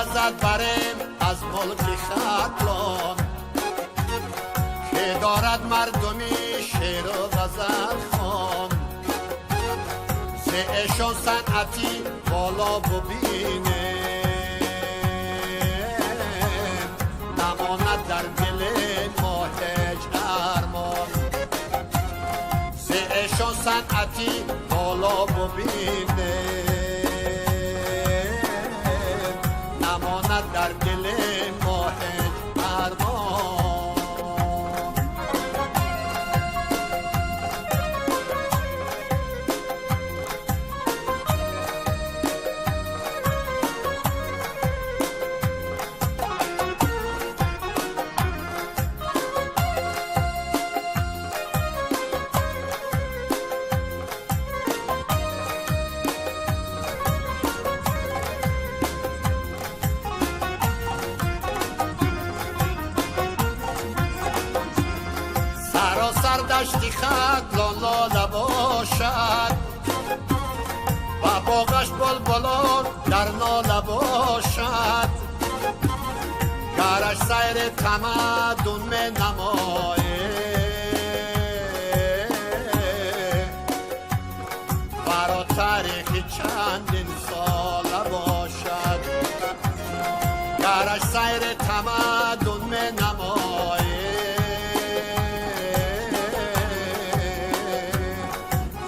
Лаззат барем аз мулки Хатлон, ки дорад мардуми шеру ғазалхон. Зи эшон санъати боло бубинем, намонад дар дили мо ҳеҷ армон. Зи эшон санъати боло бубинем, намонад дар дили мо ҳеҷ армон. Саросар дашти Хатлон лола бошад ва боғаш булбулон дар нола бошад. Гараш сайри тамаддун менамоем, варо таърихи чандин сола бошад. Гараш сайри тамаддун менамоем,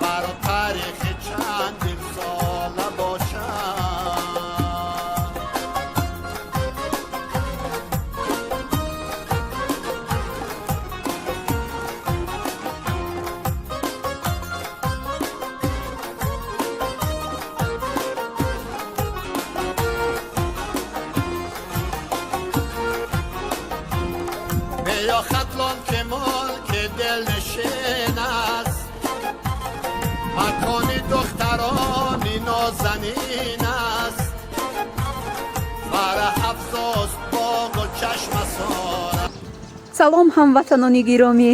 варо таърихи чандин сола бошад. بیا ختلان که ملک دلنشین است، مکانی دخترانی نازنین است. فرح افزاست باغ و چشم سارا. Салом, ҳамватанони гиромӣ!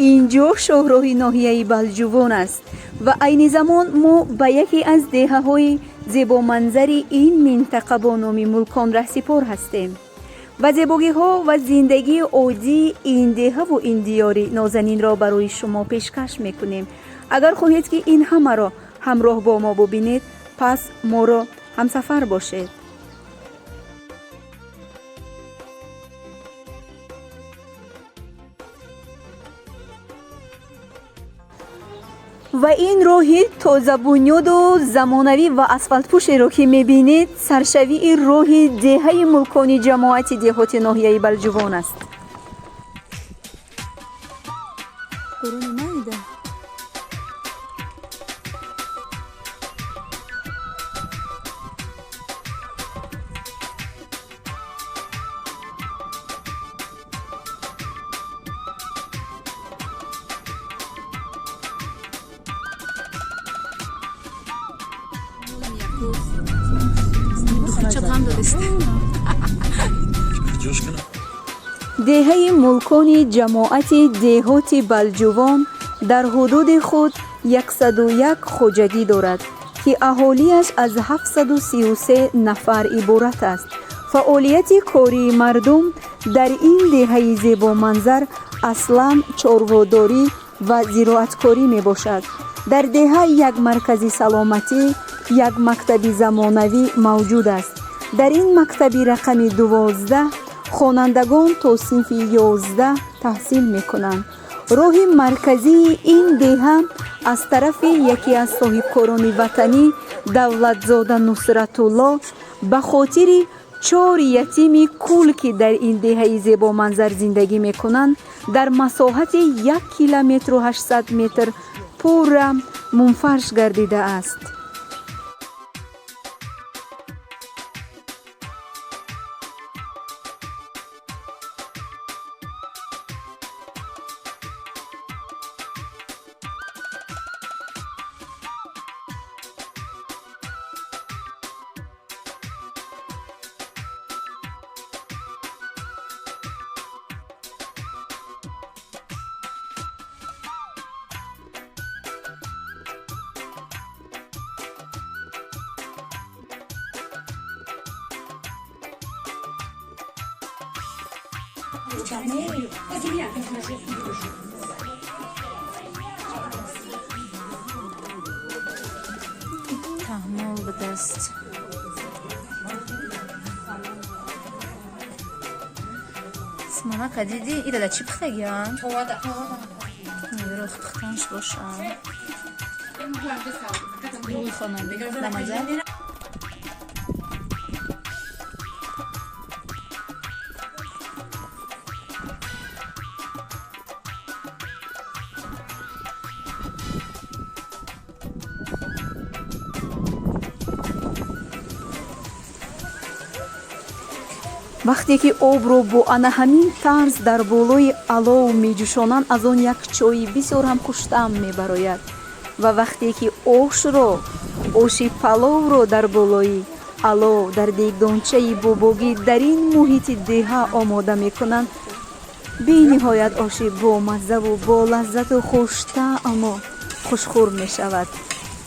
Ин ҷо шоҳроҳи ноҳияи Балҷувон аст ва айни замон мо ба яке аз деҳаҳои зебоманзари ин минтақа бо номи Мулкон раҳсипор ҳастем ва зебогиҳо ва зиндагии оддии ин деҳаву ин диёри нозанинро барои шумо пешкаш мекунем. Агар хоҳед, ки ин ҳамаро ҳамроҳ бо мо бубинед, пас моро ҳамсафар бошед. Ва ин роҳи тозабунёду замонавӣ ва асфалтпӯшеро, ки мебинед, саршавии роҳи деҳаи Мулкони ҷамоати деҳоти ноҳияи Балҷувон аст. Деҳаи Мулкони ҷамоати деҳоти Балҷувон дар ҳудуди худ 101 хоҷагӣ дорад, ки аҳолиаш аз 733 нафар иборат аст. Фаъолияти кории мардум дар ин деҳаи зебоманзар аслан чорводорӣ ва зироаткорӣ мебошад. Дар деҳа як маркази саломатӣ, як мактаби замонавӣ мавҷуд аст. Дар ин мактаби рақами 12 хонандагон то синфи 11 таҳсил мекунанд. Роҳи марказии ин деҳа аз тарафи яке аз соҳибкорони ватанӣ, Давлатзода Нусратулло, ба хотири чор ятими кул, ки дар ин деҳаи зебоманзар зиндагӣ мекунанд, дар масоҳати 1 километру 800 метр пурра мунфарш гардидааст. Таҳмол ба даст. Смонака диди? Ира чӣ пухтагиан? Набиро пухтанш боша. Рӯи хонагӣ дамаза. Вақте ки обро бо ана ҳамин тарз дар болои алов меҷӯшонанд, аз он як чойи бисёр ҳам хуштаъм мебарояд. Ва вақте ки ошро, оши паловро дар болои алов дар дегдончаи бобогӣ дар ин муҳити деҳа омода мекунанд, бениҳоят оши бомаззаву болаззату хуштаъму хушхӯр мешавад.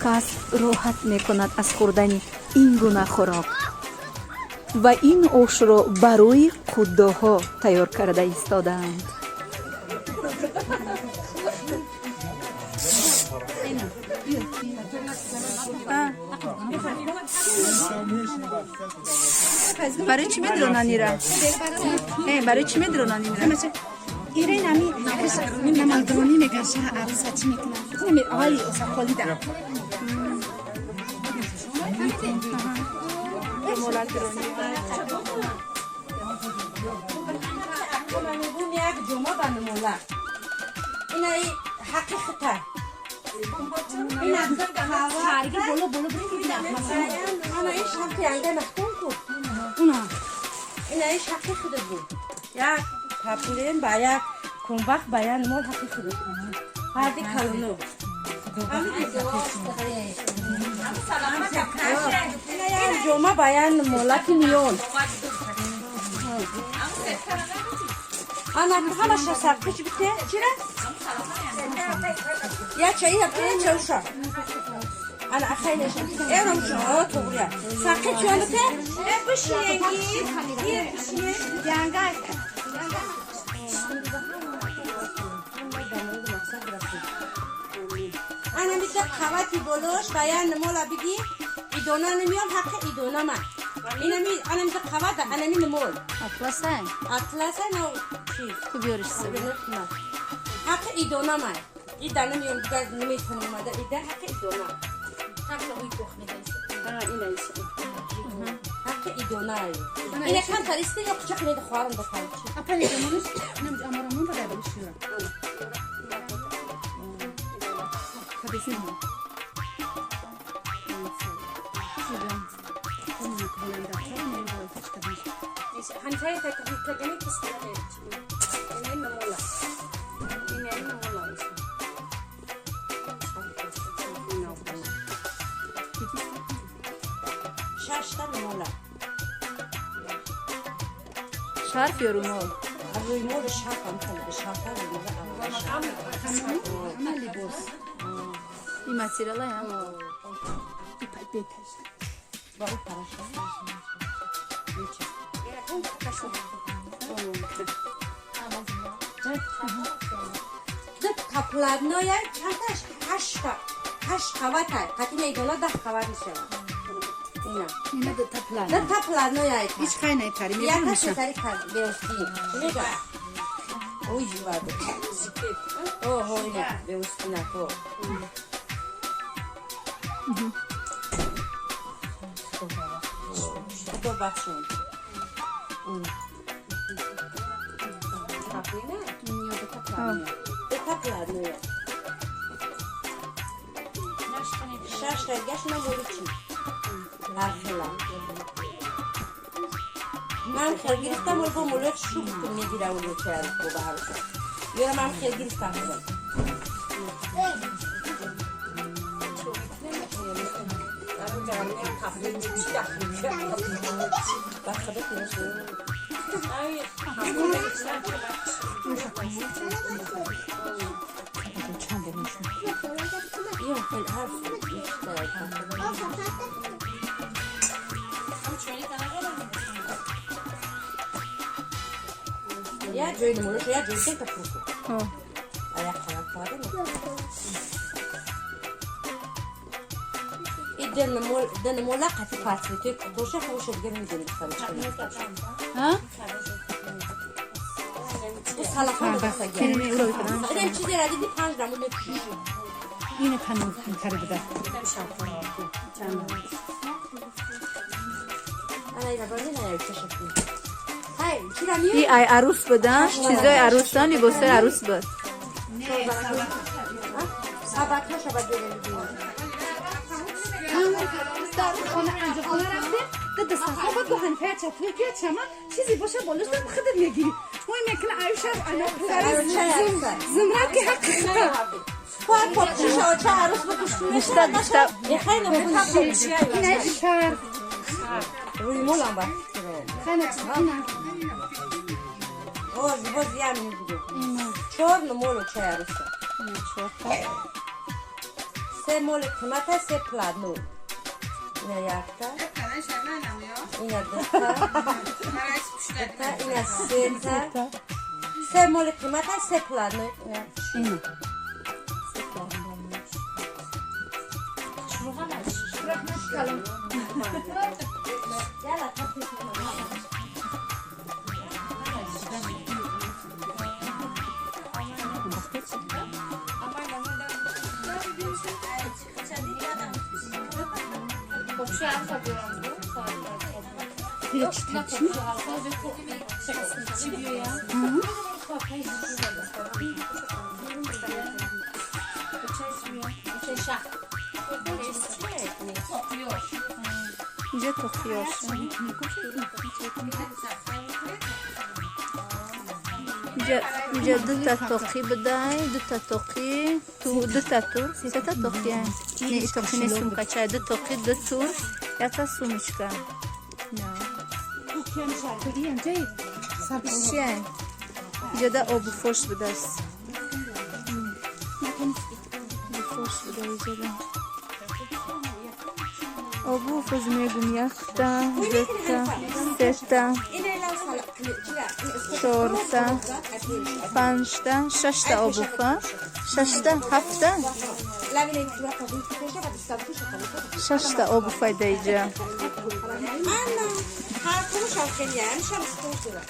Кас роҳат мекунад аз хӯрдани ин гуна хӯрок. Ва ин ошро барои қуддоҳо тайёр карда истодаанд. Барои чӣ медронанд ира? Барои чӣ медронанд ира? Ира нами намалдронӣ меган, шаҳ арӯса чӣ мекунад? Нами ай осақолида. Як ҷума ба намола. Инаи ҳаққи хута. Ина боло боло ана иш ҳаққи анга махтум ку. Ина иш ҳаққи худат буд. Як папулен ба як кунбах ба як мол ҳаққи худат. Ҳарди калоно. Ина як ҷома ба як молаки миён. Ана ҳамаша сарпич бите. Чира? Я чаи я чауша. Ана ахайнеша. Эром шо туғрия. Сақи чон бите? Э бишиненги. Э бишинен. Янга. Ана мита қавати болош ба я намола биги. Идона намиём ҳаққи идона ма. Инами ана мита қавата ана ми намол. Атласа? Атласа на чиз. Ку биёриш саб. Ҳаққи идона ма. Ида намиём дигар наметавонам омада. Ида ҳаққи идона. Ина ис. Ҳаққи идона. Ина камтар исти ё қучақ меди хоҳарам бахарам. Апа идонамуш нам амарамон ба дар бишура. Кабесин. Ханфай такани кистана. Ина намола. Ина намола. Шашта намола. Шарф ё румол? Румол шарф ам калида шарф румол. Ама либос. И материала я? Ба у параша. Ду таплавноя чандаш ҳашта ҳашт қавата қати мейдона 10 қават мешавад. Ина. Ина ду таплавно. Ду таплавноя. Ҳеч хай найтари Якаш тари беости. Мега. Ой жуваду. Оҳо ина беости на ко. Худо бахшон. Таплина? Ду таплавноя. Шашта гашна моличи. Архила. Ман хел гирифтам, бо молоч шух мегира улуча бо баҳаруса. Ёра ман хел гирифтам худам. Я ҷои намунаша, я ҷои сета пурку. Ҳо. А як қалам фарқ. И ден мола қати патрите тоша хоша дигар медонем чӣ. Ҳа? У салафон дастагия. Инам чизе ра диди панҷ намуд мепӯшиши. Ина панур хари буда. Ана ира бани на я чашаки. Ҳай, чира ми? И ай арӯс буда, чизои арӯсон, либосои арӯс буд. Сабатҳо шабад дорем. Дар хона анҷо хона рафтем, ду дастархон буд, гу Ҳанифа як чатур ки чама чизе боша болишта худат мегирӣ. Ой мекуна аюша ана сари зумрад ки ҳаққи худат. Гушта гушта. Ина шарф. Рӯи молам ба. Хана чизина. Боз боз ям мегӯ. Чор намоло чай аруса. Се моли қимата, се пладно. Ина якта. Ина дута. Дута, ина сета. Се моли қимата, се пладно. Ина. Ина. Се пладно. Яла, Инҷа тоқиёш. Инҷа дута тоқӣ будай, дута тоқӣ, ту дута тур, сета тоқӣ. Не, и тоқӣ не, сумкачай, ду тоқӣ, ду тур, якта сумочка. На. Чия? Инҷа обу фош будааст. Обу фош буда инҷада. Обу фош мегум якта, дута, сета, чорта, панҷта, шашта обуфа, шашта, ҳафта, шашта обуфай да иҷа. Ана, ҳар кунушам хеле, ҳамишам стол дора.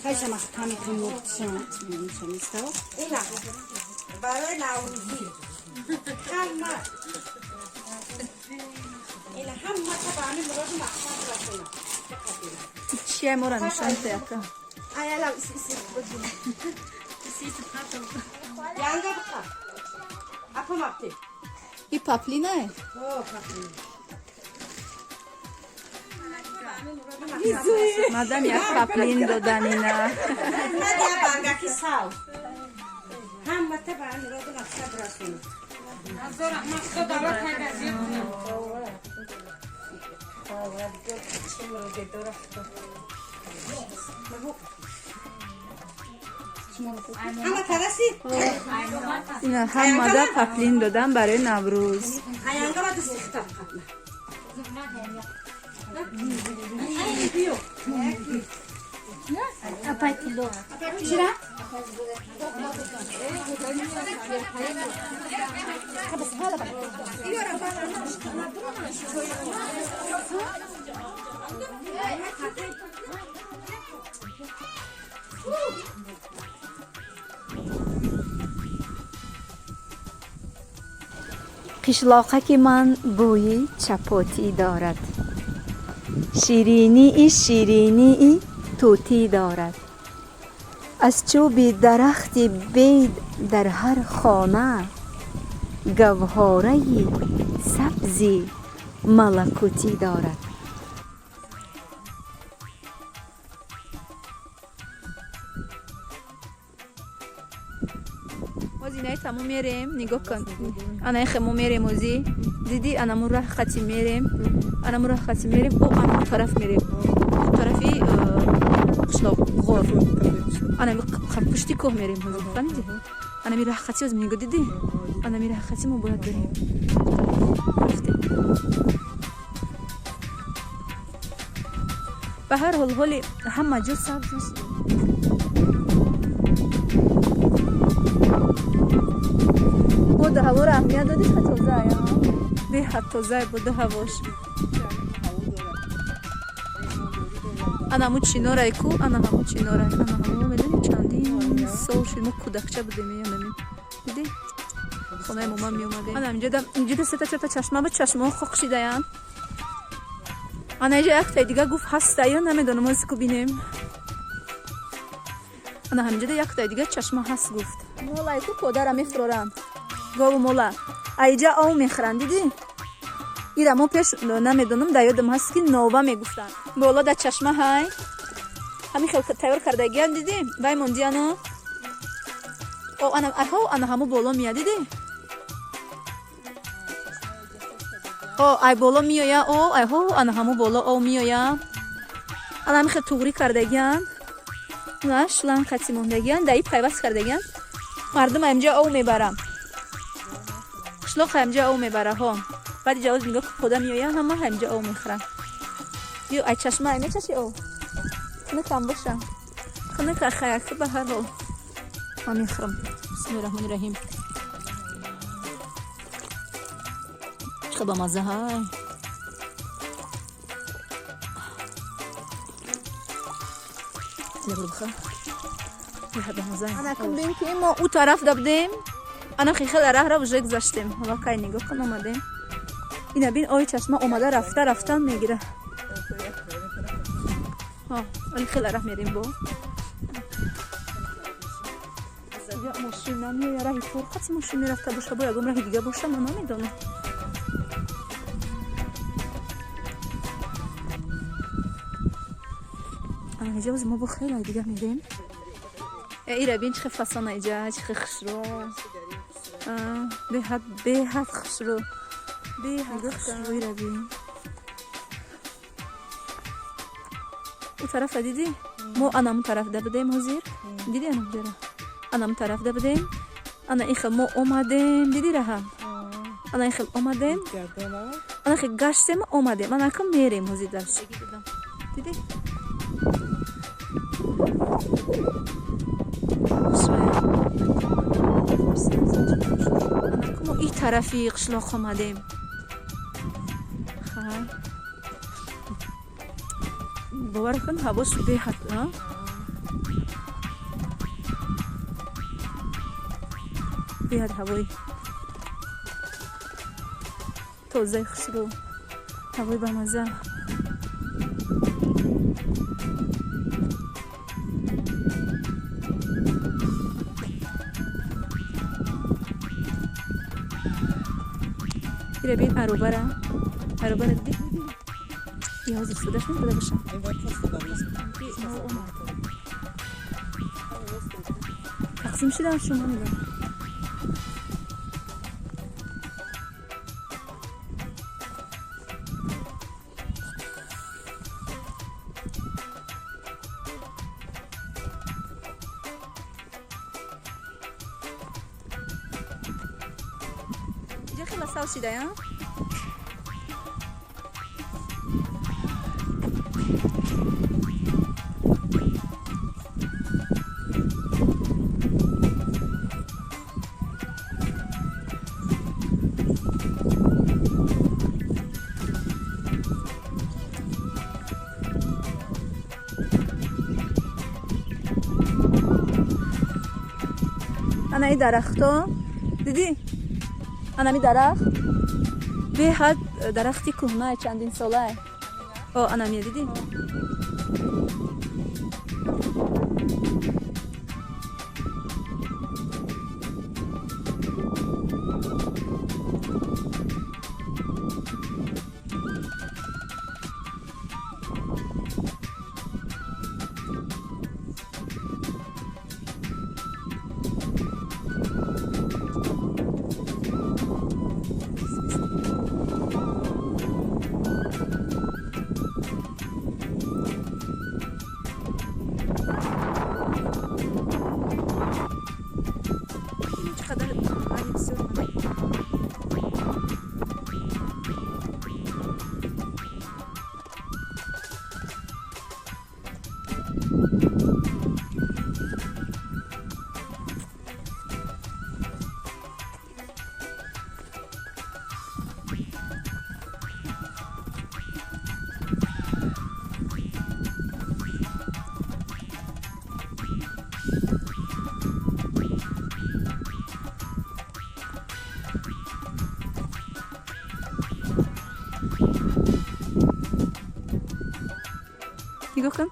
Хайша маҳками кунурча мешамистав. Ина, барои наврӯзӣ. Ҳама. Ина ҳама та ба ҳамин муроду мақсад расонад. Чия мора нишон яка. Аяла, иси Янга биқа. Апа мабти. И паплинае? О, паплин. Мадам як паплин додан ина. Надя бангаки сав. Ҳама та ба ҳамин муроду мақсад расонад. Ҳама тараси? Ина ҳамада паплин додан барои Наврӯз. Аянга ба дасти хитаб қабла. Биё. Чира? Қишлоқаки ман бӯи чапотӣ дорад, ширинии ширинии тӯтӣ дорад. Аз чӯби дарахти бед дар ҳар хона гавҳораи сабзи малакутӣ дорад. Ози инаи тамо мерем, нигоҳ кун, анаи хемо мерем. Ози диди, анаму раҳ хати мерем, анаму раҳ хати мерем, о анаму тараф мерем, тарафи қишлоқ, ғор, анами пушти кӯҳ мерем. Ҳозир фаҳмиди, анами раҳ хати ози нигоҳ, диди, анами раҳ хати мо бояд берем. Рафтем. Ба ҳар ҳол, ҳоли ҳама ҷо сабз аст. Боду ҳаворо аҳамият додӣ, ха, тозаая, беҳад тозае боду ҳавош. Ана ҳамун чинорай ку, ана ҳамун чинорай, ана ҳамун, медонӣ, чандин сол шуд, мо кӯдакча будем, меомадем, дидӣ, хонаи мома меомадем. Ана инҷода, инҷода сета чорта чашма буд, чашмаҳо хок шидаянд. Ана инҷа яктаи дига гуфт ҳаста ё намедонам, ози ку бинем. Ана ҳаминҷода яктаи дига чашма ҳаст, гуфт. Молай ку кодара мефуроранд, гову мола аиҷа ов мехӯранд, дидӣ? Ира мо пеш намедонам, дар ёдам ҳаст, ки нова мегуфтанд. Боло дар чашма ҳай, ҳамин хел тайёр кардагиам, дидӣ, вай мондияно. Ана ана ҳамо боло меяд, дидӣ? О, ай боло меоя, о, айҳо, ана ҳамо боло ов меоя. Ана ҳамин хел туғрӣ кардагианд, на шланг хати мондагианд, даи пайваст кардагианд. Мардум аимҷа ов мебарам, қишлоқ ҳамҷа ов мебара. Ҳо, баъди ҷавоз нигоҳ, пода меоя, ҳама ҳамҷа ов мехӯранд. Ё, ай чашма ай мечаши ов, хунукам боша, хунук ахаяки. Ба ҳар ҳол, ман мехӯрам. Бисмилли раҳмони раҳим. Чӣ бамазза ҳай! Анакун бин, ки мо ӯ тараф да будем, ана хеле раҳра уже гузаштем. Ҳоло кай нигоҳ кун, омадем. Ина бин, ои чашма омада, рафта рафтан мегира. Оли хеле раҳ мерем, бо мошин намеоя, раҳи тор қати мошин мерафта боша, бо ягон раҳи дига боша, ман намедонам. Анаҷа ози мо бо хеле дига мерем. Ира бин, чӣ фасона иҷа, чӣ хушрӯ, беҳад, беҳад хушрӯ, беҳад хушрӯ. Ира бин, ӯ тарафа дидӣ? Мо анамун тарафда будем ҳозир, дидӣ? Анамҷара, анамун тарафда будем. Ана ин хел мо омадем, дидӣ раҳа? Ана ин хел омадем, ана хел гаштем, омадем, анака мерем ҳозир дар, дидӣ? Анака мо и тарафи қишлоқ омадем. Хай, бовар кун, ҳавош беҳад беҳад ҳавои тозаи хушрӯ, ҳавои бамазза. Ира бин, аробара, аробара дидӣ? И ҳозир истифодаш мебуда боша. Тақсим шудам, шумо мегӯям. Инҷа хеле сав шидая. Ана и дарахто дидӣ? Анами дарахт беҳад дарахти кӯҳнае, чандин солае. О, анамия дидӣ? Нигоҳ кун,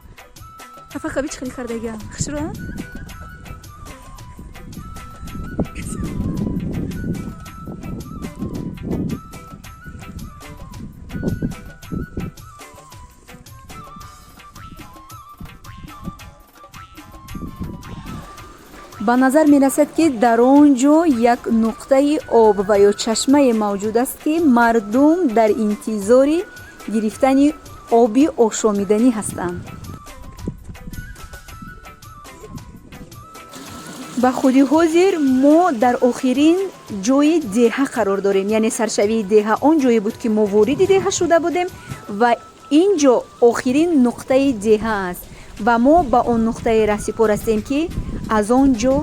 ҳафа қаби чӣ хеле кардагиам, хушро. Ба назар мерасад, ки дар он ҷо як нуқтаи об ва ё чашмае мавҷуд аст, ки мардум дар интизори гирифтани оби ошомиданӣ ҳастанд. Ба худи ҳозир мо дар охирин ҷои деҳа қарор дорем, яъне саршавии деҳа он ҷое буд, ки мо вориди деҳа шуда будем, ва ин ҷо охирин нуқтаи деҳа аст ва мо ба он нуқтаи раҳсипор ҳастем, ки аз он ҷо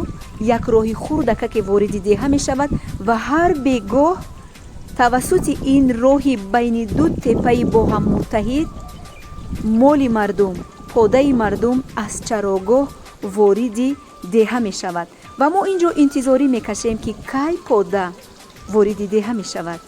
як роҳи хурдакаке вориди деҳа мешавад ва ҳар бегоҳ тавассути ин роҳи байни ду теппаи бо ҳам муттаҳид моли мардум, подаи мардум аз чарогоҳ вориди деҳа мешавад ва мо ин ҷо интизорӣ мекашем, ки кай пода вориди деҳа мешавад.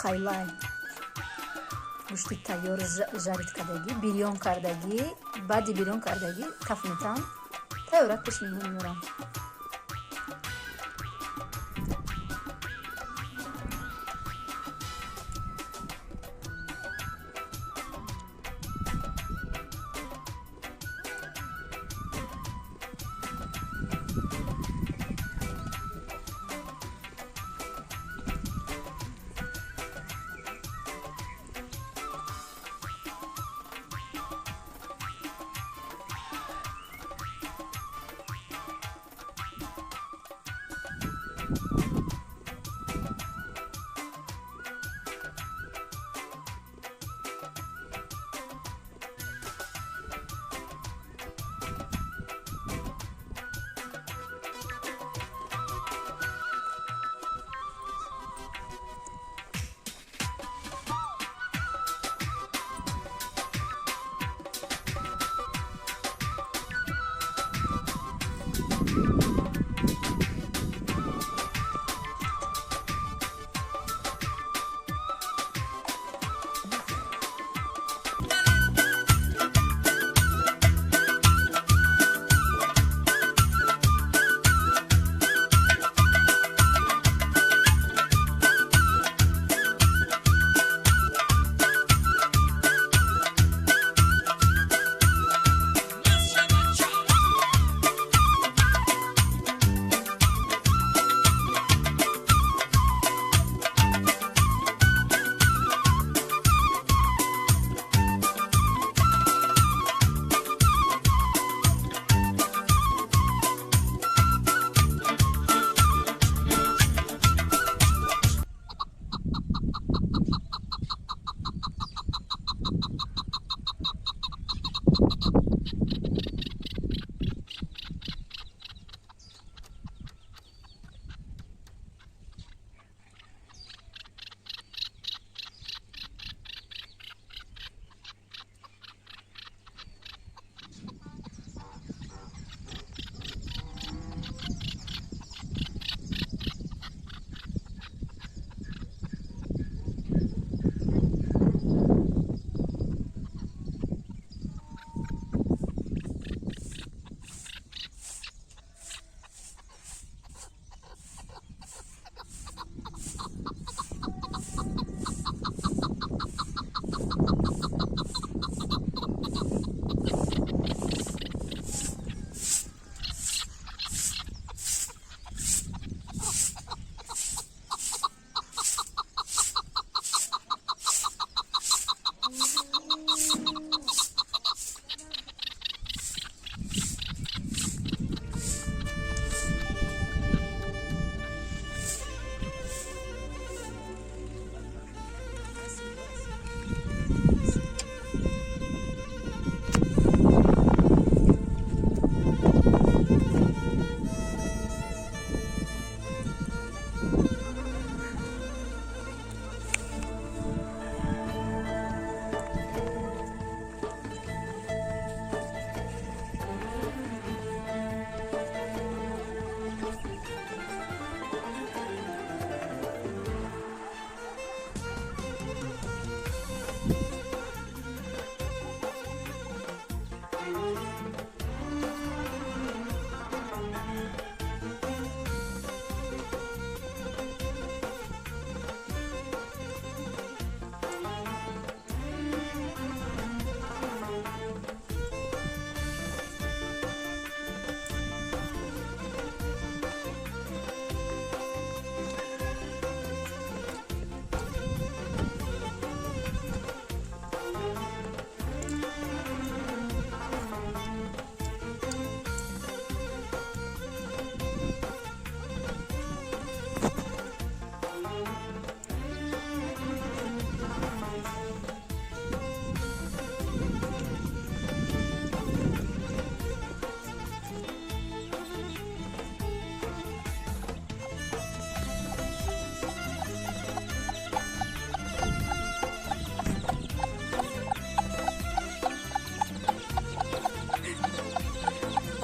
Қайлай гӯшти тайёр жарить кардагӣ, бирён кардагӣ, баъди бирён кардагӣ каф метам, тайёрак пеш меҳмон меорам.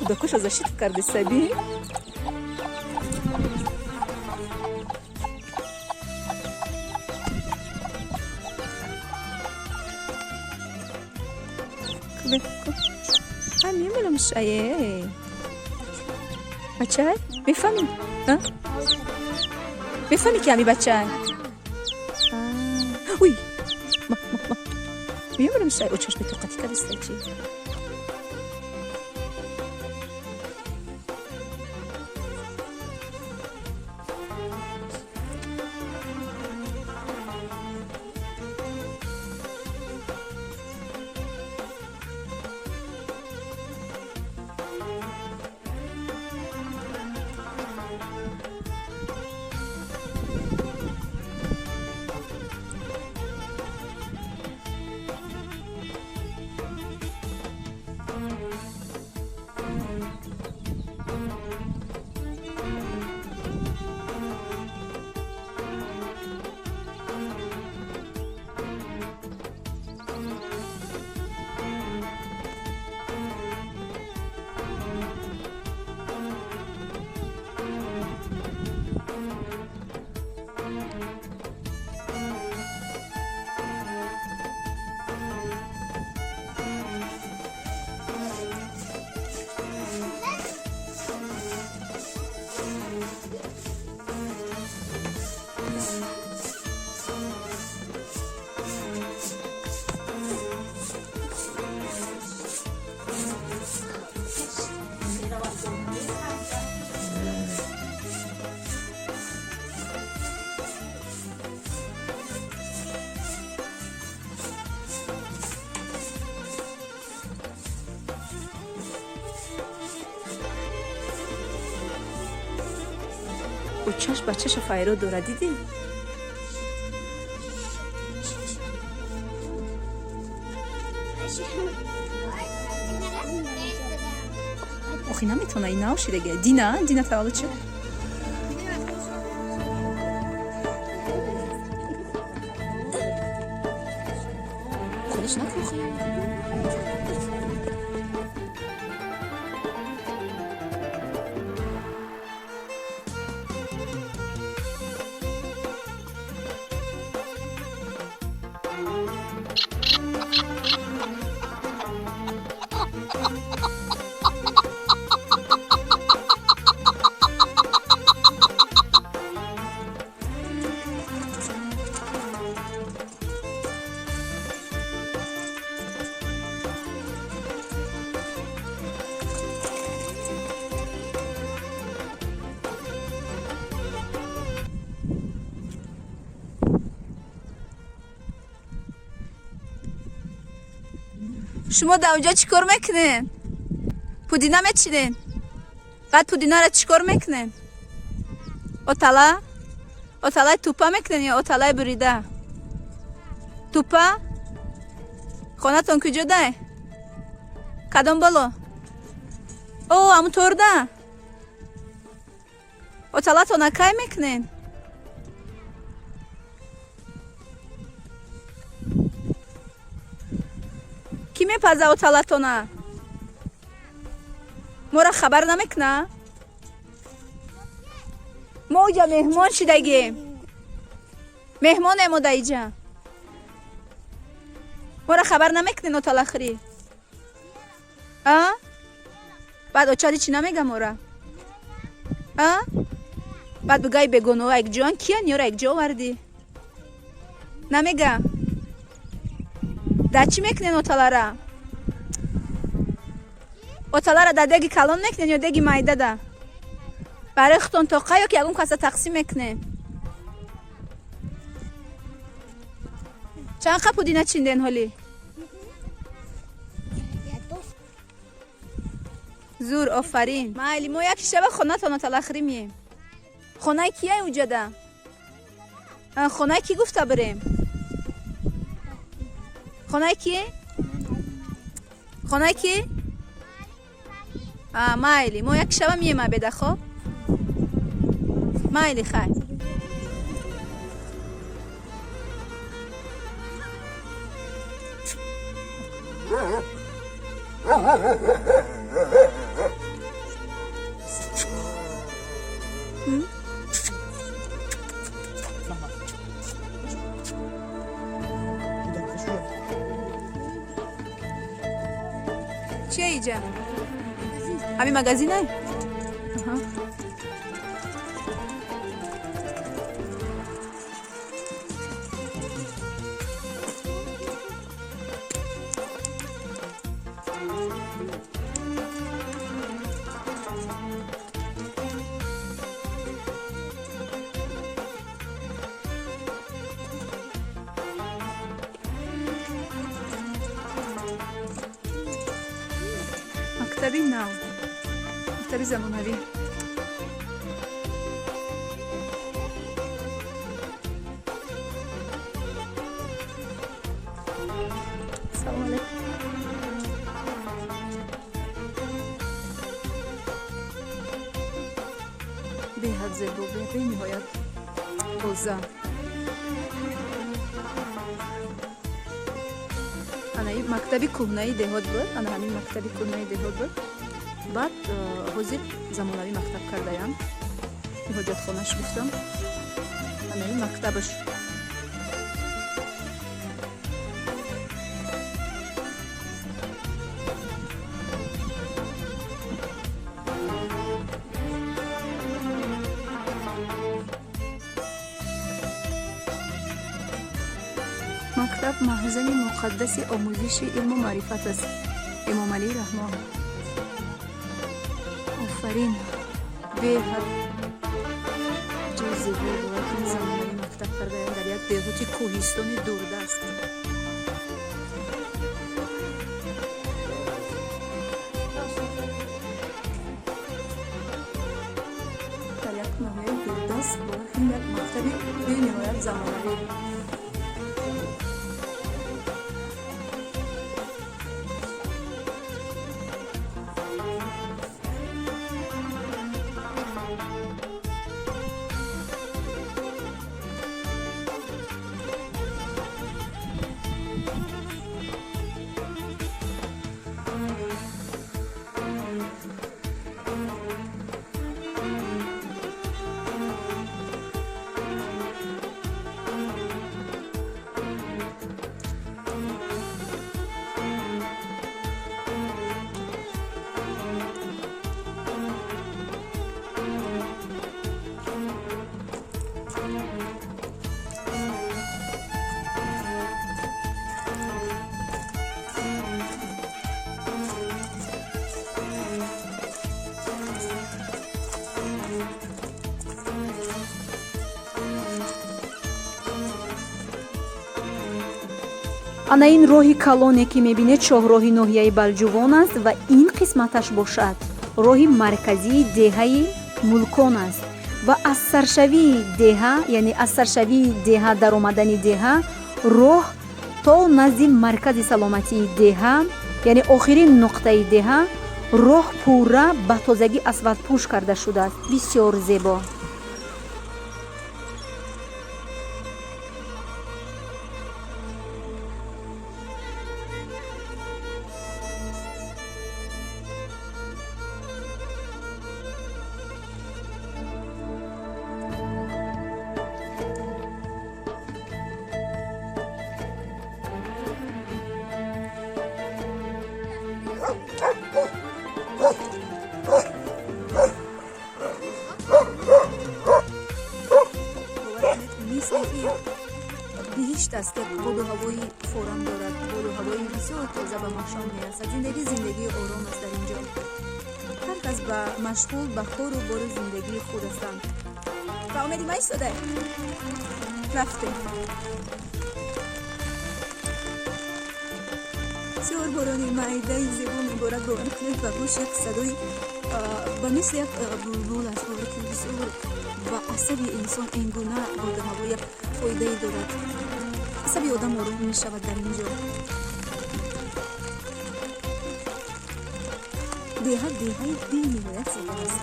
Кӯдакоша защита кардеса, би. Мемонам, бачай, мефаҳмӣ, мефаҳмӣ, ки ҳами бачай? Уй, мемонам, очаш бетоқатӣ кардеста чи? Очаш бачаша файро дора, дидӣ? Охи, наметавона, и наошидаги. Дина, Дина таваллуд шуд. Худаш накохи. Шумо дар онҷо чӣ кор мекунед? Пудина мечинед? Баъд пудинаро чӣ кор мекунед? Отала, оталаи тупа мекунед ё оталаи бурида? Тупа. Хонатон куҷо дай? Кадом боло? О, аму торда оталатона кай мекунед? Кӣ мепаза оталатона? Моро хабар намекуна? Мо уҷа меҳмон шидагем, меҳмонем мо даиҷа. Моро хабар намекунен оталахӯрӣ? А баъд очади чӣ намега мора? А баъд бугаи бегоноа якҷоан киян, ёра якҷо овардӣ, намега? Дар чӣ мекунен оталара? Оталара дар деги калон мекунен ё деги майдада? Барои худтон тоқа ё ки ягон каса тақсим мекунем? Чанд қа пудина чинден ҳолӣ? Зур, офарин. Майли, мо як шаба хонатон оталахӯрӣ мием. Хонаи кияй уҷада? Хонаи кӣ гуфта бирем? Хонаи ки? Хонаи ки? Майли, мо як шаба мием абеда, хоб? Майли, хай. Чия иҷа? Ҳамин магазинай? Мактаби нав, мактаби замонавӣ. Салом алейкум. Беҳад зебо, бениҳоят тоза. Ана ин мактаби кӯҳнаи деҳот буд, ана ҳамин мактаби кӯҳнаи деҳот буд. Баъд ҳозир замонавӣ мактаб кардаям. Ҳоҷатхонаш гуфтам. Ана ин мактабаш. Мактаб маҳзани муқаддаси омӯзиши илму маърифат аст. Эмомалӣ Раҳмон. Офарин, беҳад ҷои зебое бувад ин замонавӣ мактаб кардаям дар як деҳоти кӯҳистони дурдаст. Дар як ноҳияи дурдаст бувад ин як мактаби бениҳоят замонавӣ. Ана ин роҳи калоне ки мебинед шоҳроҳи ноҳияи Балҷувон аст ва ин қисматаш бошад роҳи марказии деҳаи Мулкон аст ва аз саршавии деҳа, яъне аз саршавии деҳа даромадани деҳа роҳ то назди маркази саломатии деҳа, яъне охирин нуқтаи деҳа, роҳ пурра ба тозагӣ асфалтпӯш карда шудааст. Бисёр зебо. Мисли ки биҳишт аст, як боду ҳавои форам дорад, боду ҳавои бисёр тоза ба машом мерасад. Зиндагӣ зиндагии ором аст дар ин ҷо. Ҳар кас ба машғул ба кору бору зиндагии худ ҳастанд. Ва омеди ма истода рафтем. Бисёр борони майдаи зебо меборад, бовар кунед, ба гӯш як садои ба мисли як булбул аст. Бовар кунед, бисёр ба асаби инсон ин гуна боду ҳаво як фоидае дорад. Асаби одам ором мешавад дар ин ҷо. Деҳа деҳаи бениҳоят зебо аст.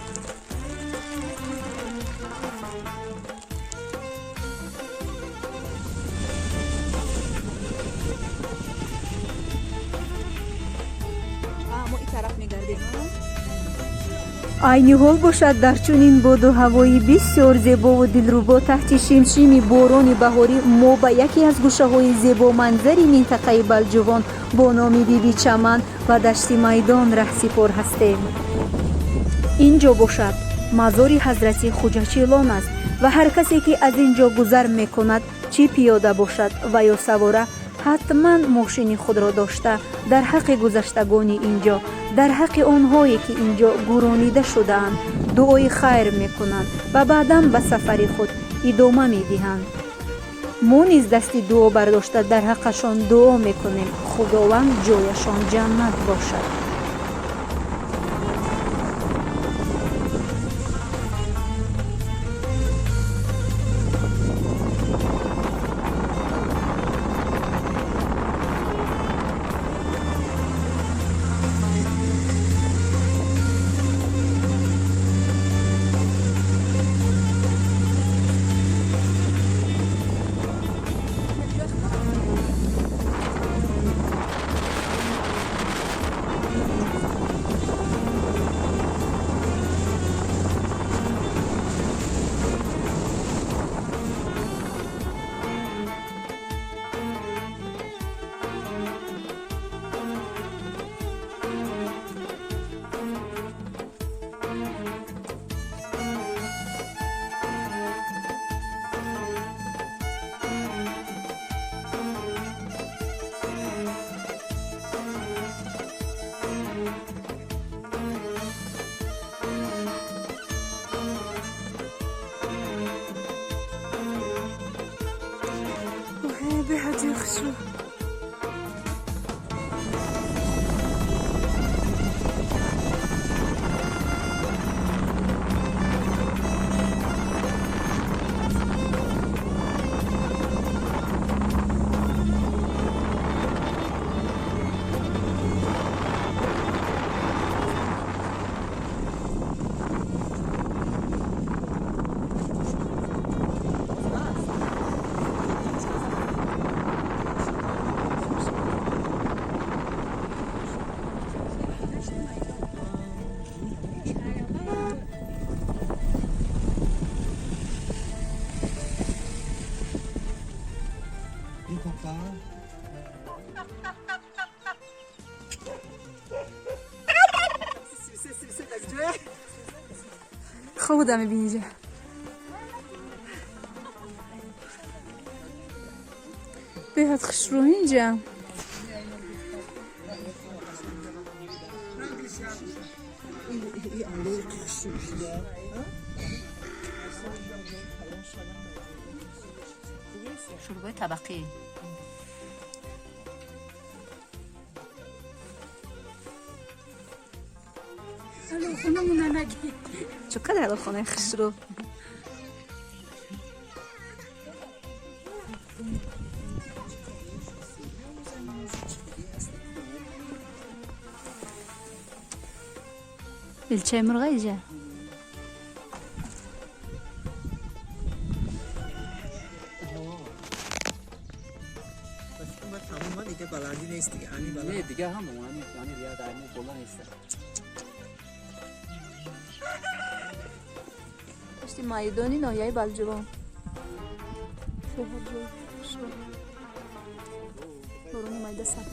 Мо ин тараф мегардем. Айни ҳол бошад, дар чунин боду ҳавои бисёр зебову дилрубо, таҳти шимшими борони баҳорӣ мо ба яке аз гӯшаҳои зебоманзари минтақаи Балҷувон бо номи Бибичаман ва дашти майдон раҳсипор ҳастем. Ин ҷо бошад мазори ҳазрати Хуҷачилон аст ва ҳар касе ки аз ин ҷо гузар мекунад, чӣ пиёда бошад ва ё савора, ҳатман мошини худро дошта, дар ҳаққи гузаштагони ин ҷо, дар ҳаққи онҳое ки ин ҷо гӯронида шудаанд, дуои хайр мекунанд ва баъдан ба сафари худ идома медиҳанд. Мо низ дасти дуо бардошта дар ҳаққашон дуо мекунем, Худованд ҷояшон ҷаннат бошад. Худам мебинӣ. Беҳад хушрӯ инҷа. Шӯрбои табақӣ. Чӣ қадар алоқхонаи хушрӯ! Илчаи мурға иҷа. Не, дига ҳам ҳами дига дар мо боло нест. Дашти майдони ноҳияи Балҷувон. Борони майда сар.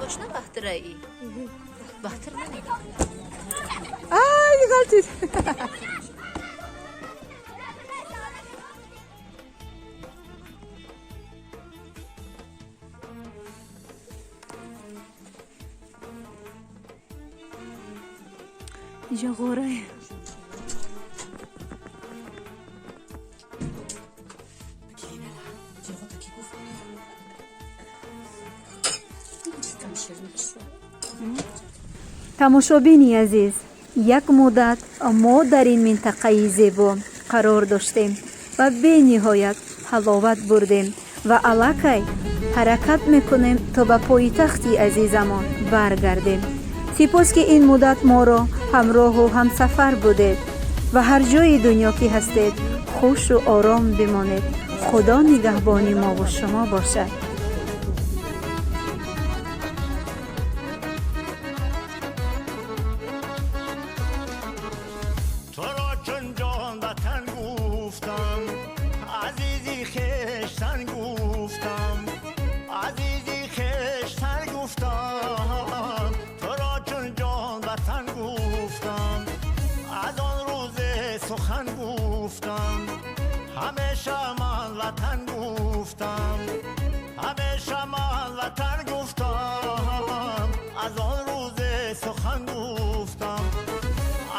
Точно бахтираи? Бахтир намегӯ. Ай, ғалтид. Инҷа ғорае. Тамошобини азиз, як муддат мо дар ин минтақаи зебо қарор доштем ва бениҳоят ҳаловат бурдем ва аллакай ҳаракат мекунем, то ба пойтахти азизамон баргардем. Сипос, ки ин муддат моро ҳамроҳу ҳамсафар будед ва ҳар ҷои дунё ки ҳастед, хушу ором бимонед. Худо нигаҳбони мову шумо бошад. تو را چون جان وطن گفتم، عزیزی خویشتن گفتم، عزیزی خویشتن گفتم، تو را چون جان وطن گفتم، از آن روز سخن گفتم، همیشه من وطن گفتم، همیشه من وطن گفتم، از آن روز سخن گفتم،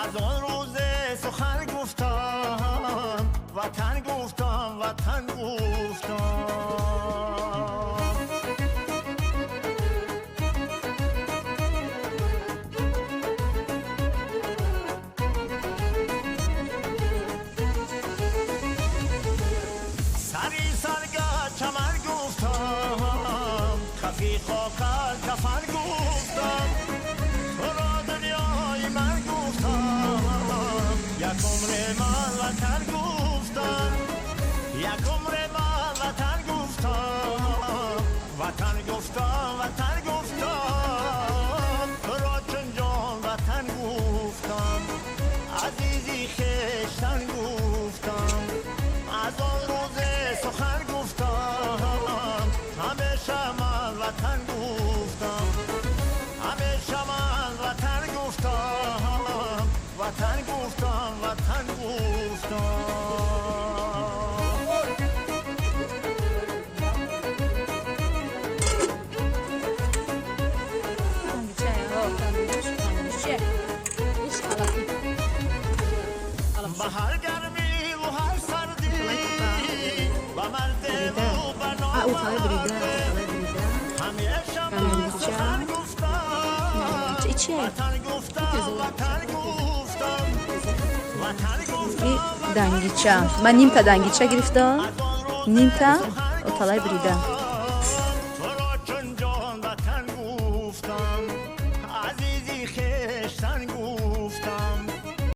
از آن روز سخن گفتم، وطن گفتم، وطن گفتم. سری سرگه چمن گفتم، کفی خاکر کفن گفتم، تو را دنیای من گفتم، یک عمر من وطن گفتم، یک عمر من وطن گفتم، وطن گفتم، وطن گفتم، تو را چون جان وطن گفتم، عزیزی خویشتن گفتم، از آن روز سخن گفتم، همیشه من وطن گفتم، همیشه من وطن گفتم، وطن گفتم، وطن گفتم. به هر گرمی و هر سردی، به مرد و به نامردی، همیشه من سخن گفتم، وطن گفتم، وطن گفتم، وطن گفتم. Дангича. Ман нимта дангича гирифтам, нимта оталай бирида.